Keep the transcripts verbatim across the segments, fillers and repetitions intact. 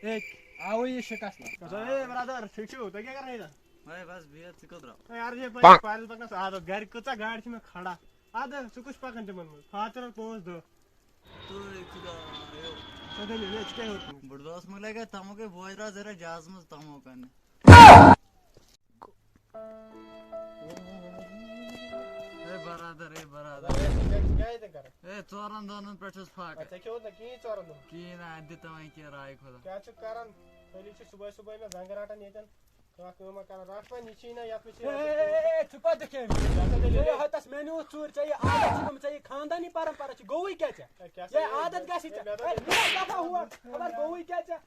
ہے، آوٕے یہِ شِکست۔ اے برادر، ٹھیٖک چھِو؟ تُہۍ کیٛاہ کران ییٚتٮ۪ن؟ ہے بس بِہِتھ، ژٕ کوٚت درٛاو؟ ہے یارٕ، یہِ پارِ پارِ پَکنَس عادت، گَرِ کۭژاہ گاڑِ چھِ مےٚ کھڑا۔ اَدٕ ژٕ کُس پَکان تِمَن منٛز؟ فاتِرَن پانٛژھ دۄہ۔ تُہۍ خۄدایو۔ ژٕ دٔلیٖل، ہے، ژٕ کیٛاہ ہیوٚتمُت؟ بہٕ اوسُس مےٚ لَگان تَمو گٔے بوج درٛاو زَرا جہازَس منٛز تَمو کَرنہِ۔ A Brother, A Brother. A, ژٕ کیٛاہ، ژٕ کیٛاہ ییٚتٮ۪ن کران؟ اے، ژورن دۄہن پٮ۪ٹھ چھُس فاقہٕ۔ اے، ژےٚ کھیوٚوُتھ نہ کِہیٖنۍ ژورن دۄہن؟ کِہیٖنۍ نہ، اَتہِ دِ تہٕ وۄنۍ کینٛہہ راے خۄدا۔ کیٛاہ چھُکھ کران؟ خٲلی چھُ صُبحٲے صُبحٲے مےٚ زنٛگہٕ رٹان ییٚتٮ۪ن۔ کانٛہہ کٲمہ کران۔ رٹھ وۄنۍ یہِ چھی نہ یَتھ وٕچھی۔ اے، اے، اے، اے، ژٕ پتہٕ دِکھ أمِس۔ کیٛاہ سا دٔلیٖل؟ ژےٚ یہِ ہتس مینیوٗ ژوٗرِ، ژےٚ یہِ عادت چھِ گٔمٕژ، ژےٚ یہِ خاندانی پرمپرا چھِ، گوٚوٕے کیٛاہ ژےٚ؟ اے، کیٛاہ سا یہِ دٔلیٖل؟ عادت گژھِ اے، ژےٚ؟ مےٚ دوٚپ اے، نیر دفعہ ہور، خبر گوٚوٕے کیٛاہ ژےٚ؟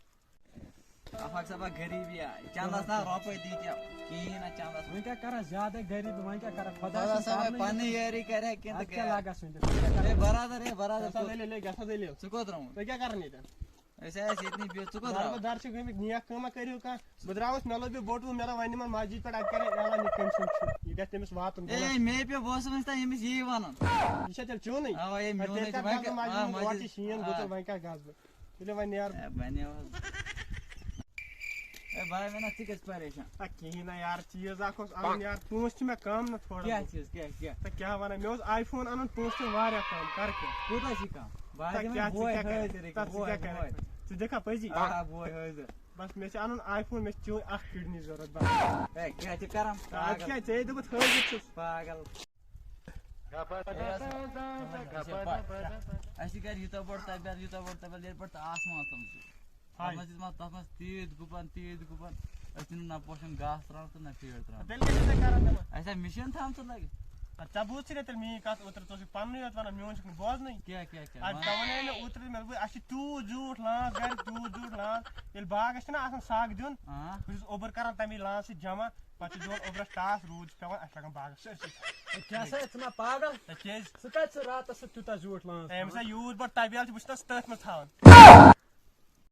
آفاق صٲبا، غریٖبی آے۔ چندس نا رۄپے دی ژےٚ کِہیٖنۍ نہ چندس۔ وۄنۍ کیٛاہ کرس، زیادَے غریٖبی، وۄنۍ کیٛاہ کرکھ؟ خۄداے خۄدا سُنٛد صٲبا، کرنٕے پننہِ یہِ۔ یٲری کرِ ہا کِنہٕ اَتھ تہٕ کیٛاہ کرِ ہا؟ لگس وۄنۍ تیٚلہِ؟ کیٛاہ سا دٔلیٖل، ہے، کیٛاہ سا دٔلیٖل؟ ژٕ کوٚت درٛامُت؟ تُہۍ کیٛاہ کران ییٚتٮ۪ن؟ أسۍ آے أسۍ ییٚتنٕے بِہِتھ، ژٕ کوٚت درٛامُت؟ بہٕ در چھِ گٔمٕتۍ، نیک کٲمہ کٔرِو کانٛہہ۔ بہٕ درٛاوُس، مےٚ لوٚب یہِ بوٹوٗ، مےٚ دوٚپ وۄنۍ نِمن مسجد پٮ۪ٹھ، اَتہِ کرے اعلان، یہِ کٔمۍ سُنٛد چھُ، یہِ گژھِ تٔمِس واتُن۔ اے، مے پیوٚو، بہٕ اوسُس وۄنۍ تام ییٚمِس یی وَنان۔ یہِ چھا تیٚلہِ چونٕے؟ اَوا، یے اَدٕ میونٕے تیٚلہِ چھُ، کَتھ وۄنۍ گژھٕ کیٛاہ؟ مَسجد آ، منٛز؟ مسجد۔ اورٕ چھِ شیٖن آ۔ گُتُل، وۄنۍ کیٛاہ گژھٕ بہٕ؟ تُلِو وۄنۍ نیرو۔ اے، بنیو حظ۔ اے، کِہیٖنۍ نہ یار، چیٖز اکھ اوس اَنُن یار، پونٛسہٕ چھِ مےٚ کَم نہ تھوڑا کیٛاہ بہت۔ چیٖز، کیٛاہ، کیٛاہ؟ تہٕ کیٛاہ وَنان، مےٚ اوس آی فون اَنُن، پونٛسہٕ چھِ واریاہ کَم، کَرٕ کیٛاہ؟ کوٗتاہ چھِ کَم؟ بہٕ حظ تَتھ دِمَے کیٛاہ ژٕ بوے کیٛاہ کَرَکھ؟ حٲضِر أکِس، تَتھ ژٕ بوے، کیٛاہ کَرَکھ؟ بوے۔ ژٕ دِکھا پٔزی؟ آ، بوے حٲضِر۔ بَس، مےٚ چھِ اَنُن آی فون، مےٚ چھِ چٲنۍ اَکھ کِڈنی ضوٚرَتھ بَس۔ اے، کیٛاہ چھِ کَران؟ اَدٕ پاگل۔ کیٛاہ، ژےٚ دوٚپُتھ حٲضِر چھُس۔ پاگل۔ ہے، اَسہِ چھِ گَرِ یوٗتاہ بوٚڑ طبیعت، یوٗتاہ بوٚڑ طبیعت، ییٚلہِ پٮ۪ٹھ ژٕ آسمانَس تام چھُکھ۔ تَتھ ہاے۔ منٛز چھِ آسان، تَتھ منٛز تیٖتۍ گُپَن، تیٖتۍ گُپَن۔ أسۍ چھِنہٕ نہ پوشان گاسہٕ ترٛاوان تہٕ نہ فیٖڈ ترٛاوان۔ تیٚلہِ کیٛاہ چھِ ژےٚ کَران تِمَن؟ اَسہِ چھا مِشیٖن تھاومٕژ لَگٲوِتھ؟ اَدٕ ژےٚ بوٗزتھٕے نہ تیٚلہِ میٛٲنۍ کَتھ اوترٕ، ژٕ اوسُکھ پَننُے یوت وَنان، میون چھُکھ نہٕ بوزنٕے۔ کیٛاہ، کیٛاہ، کیٛاہ؟ اَدٕ وَن۔ ژےٚ وَنے مےٚ اوترٕ، مےٚ دوٚپُے، اَسہِ چھِ تیوٗت زیوٗٹھ لانٛس گَرِ، تیوٗت زیوٗٹھ لانٛس۔ ییٚلہِ باغَس چھِنہ آسان سَگ دیُن، آ۔ بہٕ چھُس اوٚبُر کَران تَمی لانٛسہِ سۭتۍ جمع۔ پَتہٕ چھِ دِوان اوٚبرَس ٹاس، روٗد چھُ پٮ۪وان، اَسہِ چھِ لَگان باغَس سٲرسٕے۔ ہے، کیٛاہ سا، ژٕ ما پاگل؟ ہے، کیٛازِ؟ ژٕ کَتہِ چھُ راتَس سُہ تیوٗتاہ زیوٗٹھ لانٛس ہے، أمِس تھاوان؟ ہا یوٗت بوٚڑ طبیعت چھُ، بہٕ چھُس تَس تٔتھۍ منٛز تھاوان۔